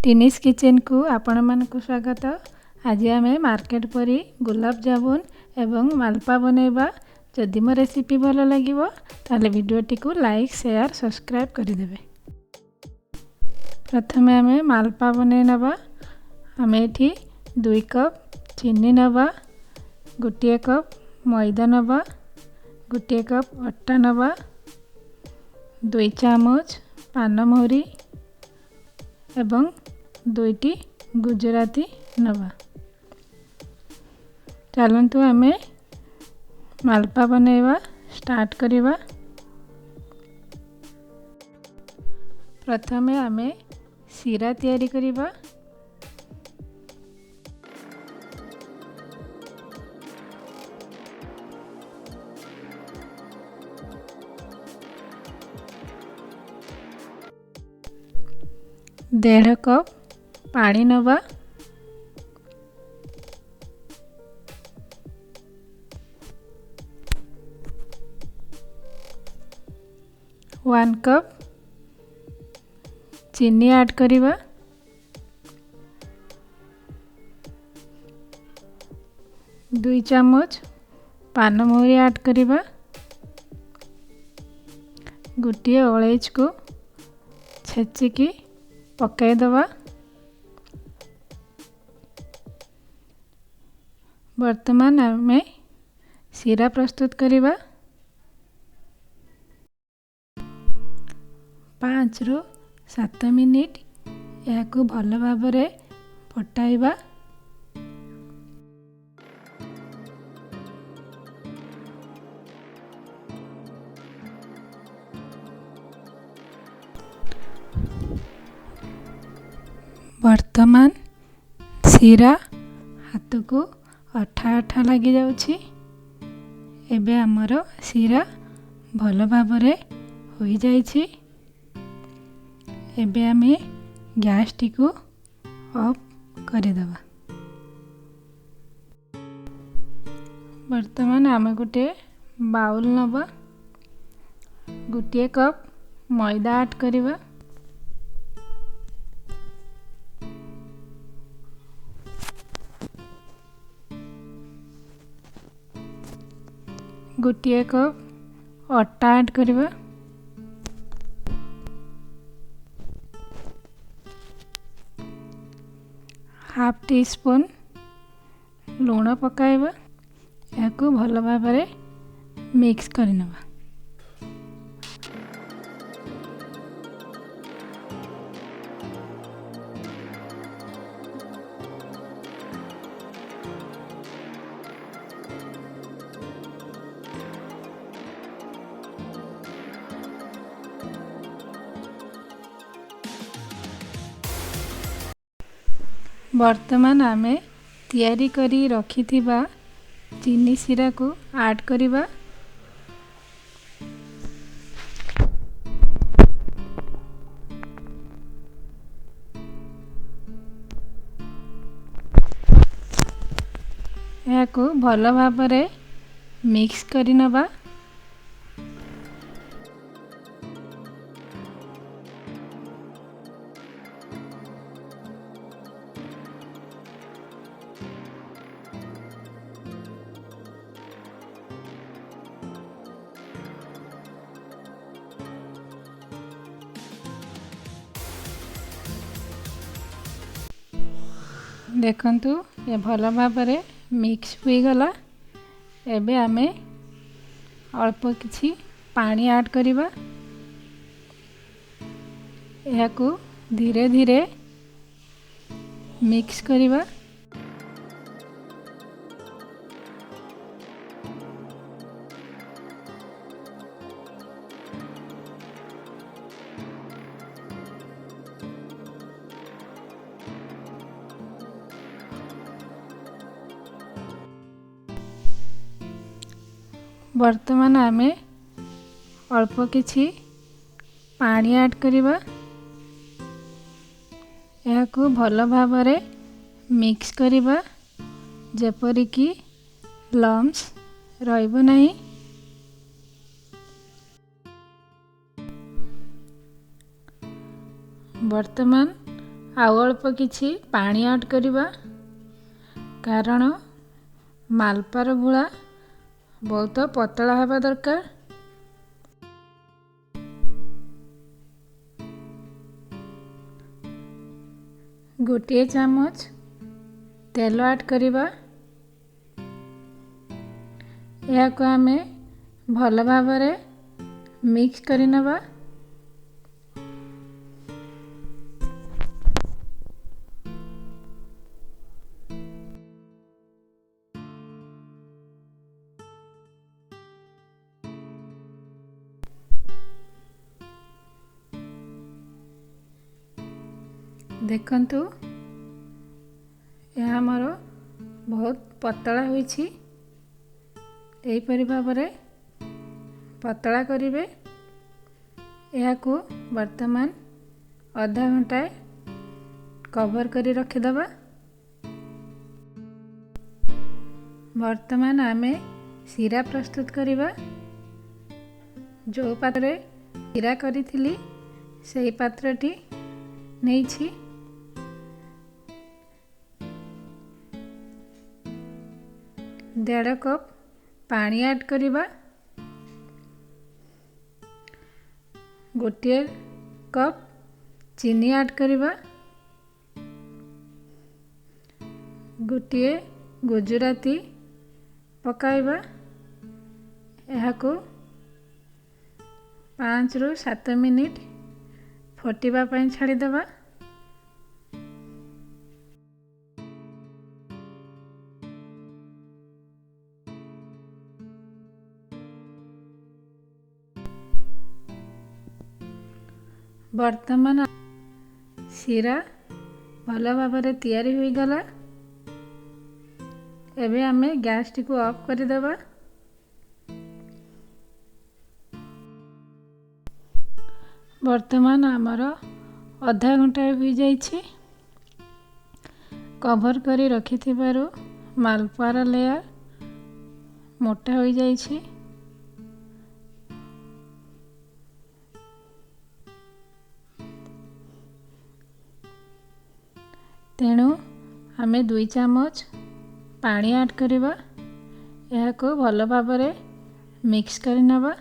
ଟିନିସ୍ କିଚେନ୍କୁ ଆପଣମାନଙ୍କୁ ସ୍ୱାଗତ। ଆଜି ଆମେ ମାର୍କେଟ ପରି ଗୁଲାବଜାମୁନ ଏବଂ ମାଲପା ବନେଇବା। ଯଦି ମୋ ରେସିପି ଭଲ ଲାଗିବ, ତାହେଲେ ଭିଡ଼ିଓଟିକୁ ଲାଇକ୍, ସେୟାର, ସବସ୍କ୍ରାଇବ୍ କରିଦେବେ। ପ୍ରଥମେ ଆମେ ମାଲପା ବନେଇ ନେବା। ଆମେ ଏଠି 2 କପ୍ ଚିନି ନେବା, 1 କପ୍ ମଇଦା ନେବା, 1 କପ୍ ଅଟା ନେବା, 2 ଚାମଚ ପାନମହୁରି ଏବଂ 2ଟି ଗୁଜୁରାତି ନେବା। ଚାଲନ୍ତୁ, ଆମେ ମାଲପା ବନେଇବା ଷ୍ଟାର୍ଟ କରିବା। ପ୍ରଥମେ ଆମେ ଶିରା ତିଆରି କରିବା। 1.5 କପ୍ ପାଣି ନେବା। 1 କପ୍ ଚିନି ଆଡ଼୍ କରିବା। 2 ଚାମଚ ପାନମହୁରି ଆଡ଼୍ କରିବା। 1 ଅଳେଇଚକୁ ଛେଚିକି ପକାଇଦେବା। ବର୍ତ୍ତମାନ ଆମେ ଶିରା ପ୍ରସ୍ତୁତ କରିବା। 5ରୁ 7 ମିନିଟ୍ ଏହାକୁ ଭଲ ଭାବରେ ଫଟାଇବା। ବର୍ତ୍ତମାନ ଶିରା ହାତକୁ ଅଠା ଅଠା ଲାଗିଯାଉଛି। ଏବେ ଆମର ଶିରା ଭଲ ଭାବରେ ହୋଇଯାଇଛି। ଏବେ ଆମେ ଗ୍ୟାସଟିକୁ ଅଫ୍ କରିଦେବା। ବର୍ତ୍ତମାନ ଆମେ ଗୋଟିଏ ବାଉଲ୍ ନେବା। 1 କପ୍ ମଇଦା ଆଡ଼୍ କରିବା। 1 କପ୍ ଅଟା ଆଡ଼୍ କରିବା। ହାଫ୍ ଟି ସ୍ପୁନ୍ ଲୁଣ ପକାଇବା। ଏହାକୁ ଭଲ ଭାବରେ ମିକ୍ସ କରିନେବା। ବର୍ତ୍ତମାନ ଆମେ ତିଆରି କରି ରଖିଥିବା ଚିନି ଶିରାକୁ ଆଡ଼୍ କରିବା। ଏହାକୁ ଭଲ ଭାବରେ ମିକ୍ସ କରିନେବା। ଦେଖନ୍ତୁ, ଏ ଭଲ ଭାବରେ ମିକ୍ସ ହୋଇଗଲା। ଏବେ ଆମେ ଅଳ୍ପ କିଛି ପାଣି ଆଡ଼୍ କରିବା। ଏହାକୁ ଧୀରେ ଧୀରେ ମିକ୍ସ କରିବା। ବର୍ତ୍ତମାନ ଆମେ ଅଳ୍ପ କିଛି ପାଣି ଆଡ଼୍ କରିବା। ଏହାକୁ ଭଲ ଭାବରେ ମିକ୍ସ କରିବା, ଯେପରିକି ଲମ୍ସ ରହିବ ନାହିଁ। ବର୍ତ୍ତମାନ ଆଉ ଅଳ୍ପ କିଛି ପାଣି ଆଡ଼୍ କରିବା, କାରଣ ମାଲପାର ଗୁଳା ବହୁତ ପତଳା ହେବା ଦରକାର। 1 ଚାମଚ ତେଲ ଆଡ଼୍ କରିବା। ଏହାକୁ ଆମେ ଭଲ ଭାବରେ ମିକ୍ସ କରିନେବା। ଦେଖନ୍ତୁ, ଏହା ଆମର ବହୁତ ପତଳା ହୋଇଛି। ଏହିପରି ଭାବରେ ପତଳା କରିବେ। ଏହାକୁ ବର୍ତ୍ତମାନ ଅଧା ଘଣ୍ଟାଏ କଭର୍ କରି ରଖିଦେବା। ବର୍ତ୍ତମାନ ଆମେ ଶିରା ପ୍ରସ୍ତୁତ କରିବା। ଯେଉଁ ପାତ୍ରରେ ଶିରା କରିଥିଲି ସେହି ପାତ୍ରଟି ନେଇଛି। 1.5 କପ୍ ପାଣି ଆଡ଼୍ କରିବା। 1 କପ୍ ଚିନି ଆଡ଼୍ କରିବା। 1 ଗୁଜୁରାତି ପକାଇବା। ଏହାକୁ 5ରୁ 7 ମିନିଟ୍ ଫୁଟିବା ପାଇଁ ଛାଡ଼ିଦେବା। ବର୍ତ୍ତମାନ ଶିରା ଭଲ ଭାବରେ ତିଆରି ହୋଇଗଲା। ଏବେ ଆମେ ଗ୍ୟାସଟିକୁ ଅଫ୍ କରିଦେବା। ବର୍ତ୍ତମାନ ଆମର ଅଧା ଘଣ୍ଟା ହୋଇଯାଇଛି। କଭର୍ କରି ରଖିଥିବାରୁ ମାଲପୁଆର ଲେୟାର ମୋଟା ହୋଇଯାଇଛି। ତେଣୁ ଆମେ 2 ଚାମଚ ପାଣି ଆଡ଼୍ କରିବା। ଏହାକୁ ଭଲ ଭାବରେ ମିକ୍ସ କରିନେବା।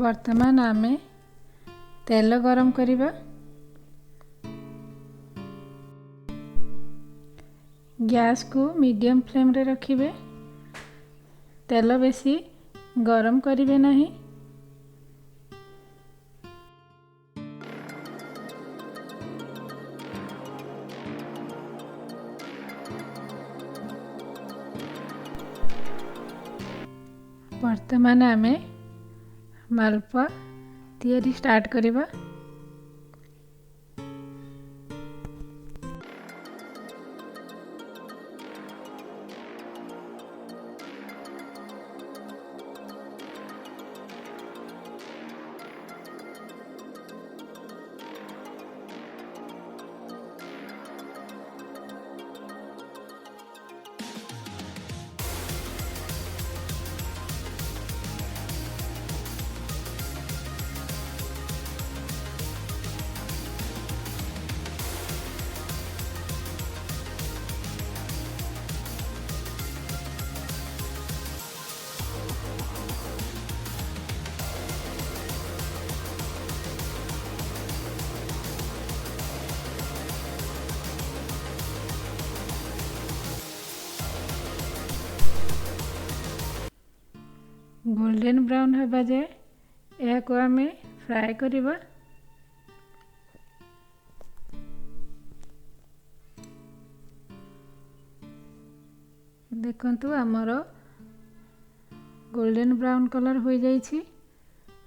ବର୍ତ୍ତମାନ ଆମେ ତେଲ ଗରମ କରିବା। ଗ୍ୟାସକୁ ମିଡ଼ିୟମ୍ ଫ୍ଲେମ୍ରେ ରଖିବେ। ତେଲ ବେଶୀ ଗରମ କରିବେ ନାହିଁ। ବର୍ତ୍ତମାନ ଆମେ ମାଲପୁଆ ତିଆରି ଷ୍ଟାର୍ଟ କରିବା। ଗୋଲ୍ଡେନ୍ ବ୍ରାଉନ୍ ହେବା ଯାଏ ଏହାକୁ ଆମେ ଫ୍ରାଏ କରିବା। ଦେଖନ୍ତୁ, ଆମର ଗୋଲ୍ଡେନ୍ ବ୍ରାଉନ୍ କଲର୍ ହୋଇଯାଇଛି।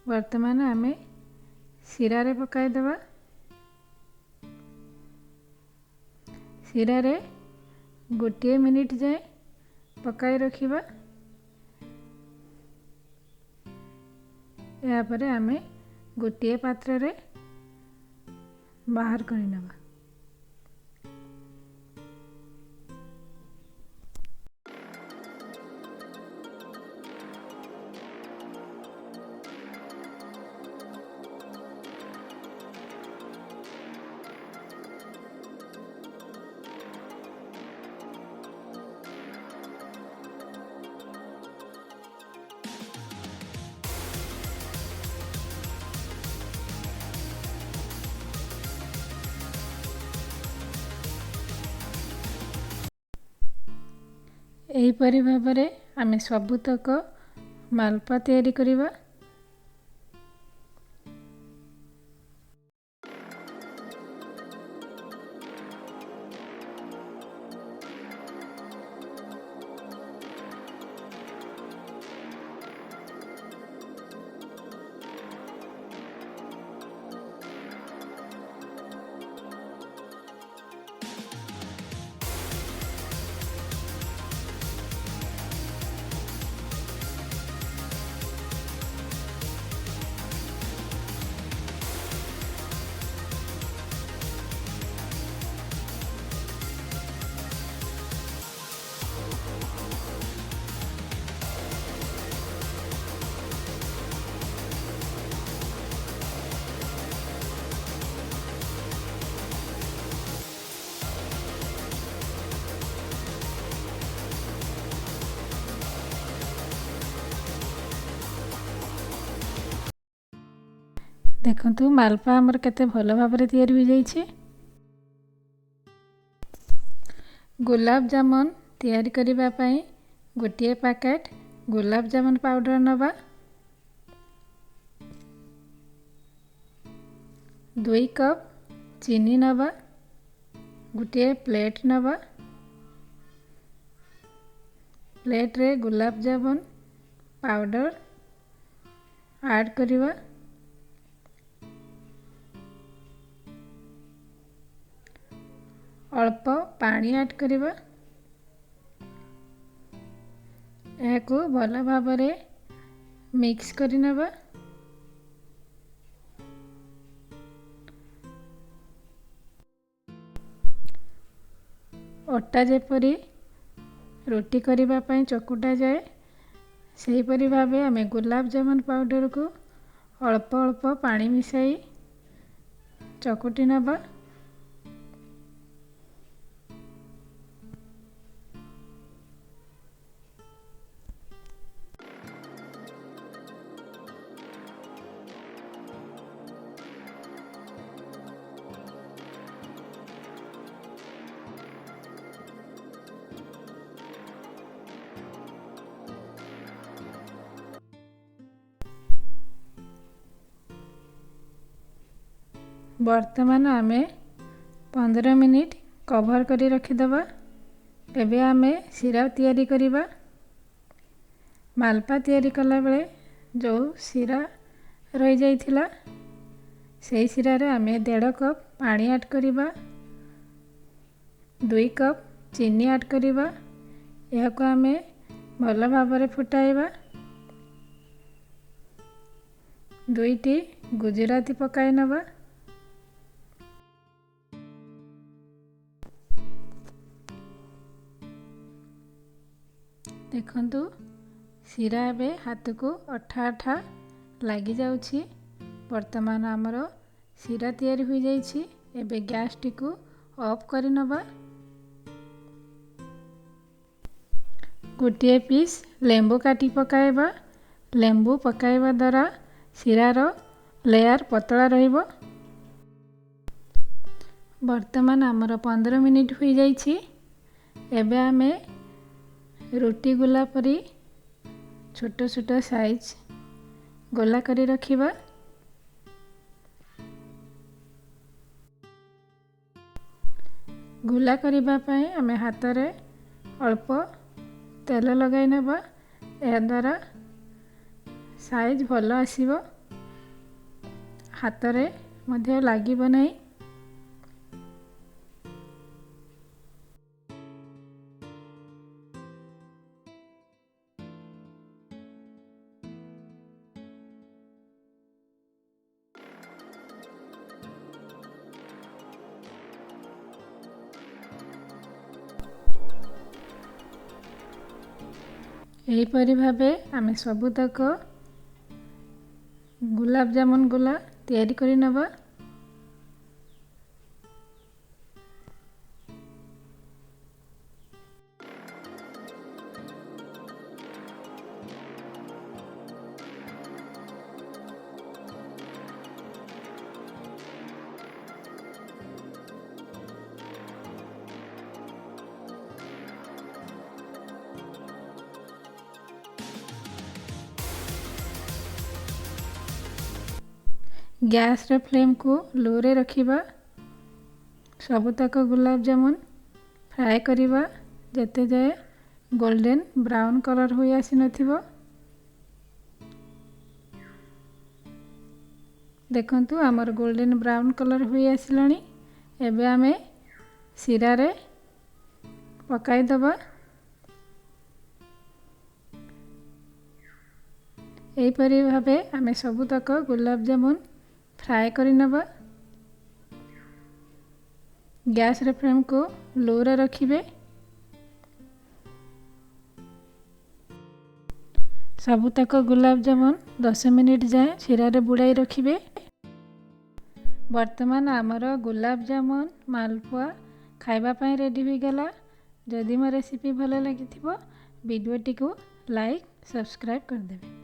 ବର୍ତ୍ତମାନ ଆମେ ଶିରାରେ ପକାଇଦେବା। ଶିରାରେ 1 ମିନିଟ୍ ଯାଏଁ ପକାଇ ରଖିବା। ଏହାପରେ ଆମେ ଗୋଟିଏ ପାତ୍ରରେ ବାହାର କରିନେବା। ଏହିପରି ଭାବରେ ଆମେ ସବୁତକ ମାଲପା ତିଆରି କରିବା। ଦେଖନ୍ତୁ, ମାଲପା ଆମର କେତେ ଭଲ ଭାବରେ ତିଆରି ହୋଇଯାଇଛି। ଗୋଲାପ ଜାମୁନ ତିଆରି କରିବା ପାଇଁ ଗୋଟିଏ ପ୍ୟାକେଟ୍ ଗୋଲାପ ଜାମୁନ ପାଉଡ଼ର ନେବା, 2 କପ୍ ଚିନି ନେବା, ଗୋଟିଏ ପ୍ଲେଟ୍ ନେବା। ପ୍ଲେଟ୍ରେ ଗୋଲାପ ଜାମୁନ ପାଉଡ଼ର ଆଡ଼୍ କରିବା। ଅଳ୍ପ ପାଣି ଆଡ଼୍ କରିବା। ଏହାକୁ ଭଲ ଭାବରେ ମିକ୍ସ କରିନେବା। ଅଟା ଯେପରି ରୁଟି କରିବା ପାଇଁ ଚକୁଟା ଯାଏ, ସେହିପରି ଭାବେ ଆମେ ଗୋଲାପ ଜାମୁନ ପାଉଡ଼ରକୁ ଅଳ୍ପ ଅଳ୍ପ ପାଣି ମିଶାଇ ଚକୁଟି ନେବା। ବର୍ତ୍ତମାନ ଆମେ 15 ମିନିଟ୍ କଭର୍ କରି ରଖିଦେବା। ଏବେ ଆମେ ଶିରା ତିଆରି କରିବା। ମାଲପା ତିଆରି କଲାବେଳେ ଯେଉଁ ଶିରା ରହିଯାଇଥିଲା, ସେହି ଶିରାରେ ଆମେ 1.5 କପ୍ ପାଣି ଆଡ଼୍ କରିବା, 2 କପ୍ ଚିନି ଆଡ଼୍ କରିବା। ଏହାକୁ ଆମେ ଭଲ ଭାବରେ ଫୁଟାଇବା। 2ଟି ଗୁଜୁରାତି ପକାଇ ନେବା। ଦେଖନ୍ତୁ, ଶିରା ଏବେ ହାତକୁ ଅଠା ଅଠା ଲାଗିଯାଉଛି। ବର୍ତ୍ତମାନ ଆମର ଶିରା ତିଆରି ହୋଇଯାଇଛି। ଏବେ ଗ୍ୟାସ୍ଟିକୁ ଅଫ୍ କରିନେବା। ଗୋଟିଏ ପିସ୍ ଲେମ୍ବୁ କାଟି ପକାଇବା। ଲେମ୍ବୁ ପକାଇବା ଦ୍ୱାରା ଶିରାର ଲେୟାର ପତଳା ରହିବ। ବର୍ତ୍ତମାନ ଆମର 15 ମିନିଟ୍ ହୋଇଯାଇଛି। ଏବେ ଆମେ ରୁଟି ଗୋଲା ପରି ଛୋଟ ଛୋଟ ସାଇଜ୍ ଗୋଲା କରି ରଖିବା। ଗୋଲା କରିବା ପାଇଁ ଆମେ ହାତରେ ଅଳ୍ପ ତେଲ ଲଗାଇ ନେବା। ଏହାଦ୍ୱାରା ସାଇଜ୍ ଭଲ ଆସିବ, ହାତରେ ମଧ୍ୟ ଲାଗିବ ନାହିଁ। ଏହିପରି ଭାବେ ଆମେ ସବୁତକ ଗୋଲାପଜାମୁନ ଗୋଲା ତିଆରି କରି ନେବା। ଗ୍ୟାସ୍ର ଫ୍ଲେମ୍କୁ ଲୋରେ ରଖିବା। ସବୁତକ ଗୋଲାପଜାମୁନ ଫ୍ରାଏ କରିବା ଯେତେ ଯାଏ ଗୋଲ୍ଡେନ୍ ବ୍ରାଉନ୍ କଲର୍ ହୋଇ ଆସିନଥିବ। ଦେଖନ୍ତୁ, ଆମର ଗୋଲ୍ଡେନ୍ ବ୍ରାଉନ୍ କଲର୍ ହୋଇ ଆସିଲାଣି। ଏବେ ଆମେ ଶିରାରେ ପକାଇଦେବା। ଏହିପରି ଭାବେ ଆମେ ସବୁତକ ଗୋଲାପଜାମୁନ ଫ୍ରାଏ କରିନେବା। ଗ୍ୟାସ୍ର ଫ୍ଲେମ୍କୁ ଲୋରେ ରଖିବେ। ସବୁତକ ଗୋଲାପଜାମୁନ 10 ମିନିଟ୍ ଯାଏଁ ଶିରାରେ ବୁଡ଼ାଇ ରଖିବେ। ବର୍ତ୍ତମାନ ଆମର ଗୋଲାପଜାମୁନ ମାଲପୁଆ ଖାଇବା ପାଇଁ ରେଡ଼ି ହୋଇଗଲା। ଯଦି ମୋ ରେସିପି ଭଲ ଲାଗିଥିବ, ଭିଡ଼ିଓଟିକୁ ଲାଇକ୍, ସବସ୍କ୍ରାଇବ୍ କରିଦେବେ।